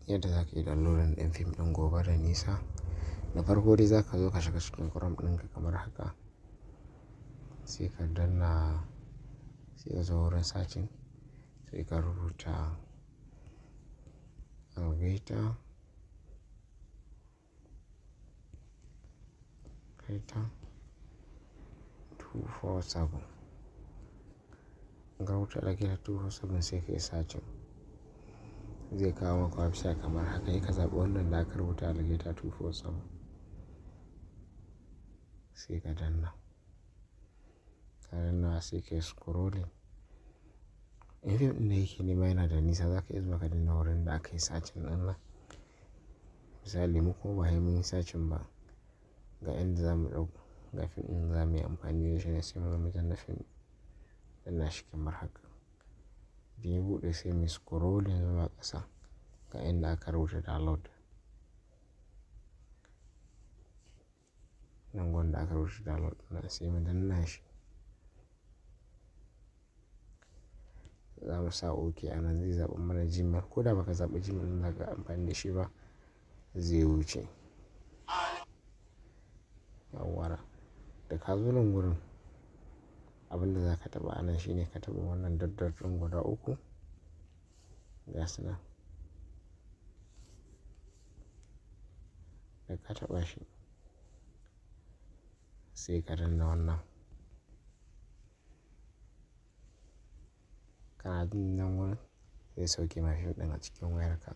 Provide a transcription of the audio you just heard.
Yadda za ka yi downloading ɗin fim ɗin Gobe da Nisa. Da farko dai za ka zo ka shiga cikin Chrome ɗinka kamar haka. Sai ka danna, sai ka zo wurin searching, sai ka rubuta Algaita, Algaita 247. In ka rubuta Algaita 247 sai ka yi searching. Zai kawo maka website kamar haka. Sai ka zaɓi wannan da aka rubuta Algaita 247. Sai ka danna. Ka danna sai ka yi scrolling. In fim ɗin da yake nema yana da nisa, za ka iya zuwa ka danna wurin da aka yi searching ɗin nan. Misali mu kuma ba sai mun yi searching ba. Ga inda za mu ɗauko, ga fim ɗin za mu yi amfani da shi ne sai mu zo mu danna fim, danna shi kamar haka. Idan ya buɗe sai muyi scrolling zuwa ƙasa ga inda aka rubuta download. Nan gun da aka rubuta download nan sai mu danna shi. Za mu sa OK a nan zai zaɓi mana Gmail. Ko da ba ka zaɓi Gmail ɗin da ka amfani da shi ba, zai wuce. Yawwa. Da ka zo nan wurin, abin da za ka taɓa a nan shine ka taɓa wannan dot dot ɗin guda uku. Gasu nan. Da ka taɓa shi sai ka danna wannan. Kana danna nan wurin zai sauke ma fim ɗin a cikin wayarka.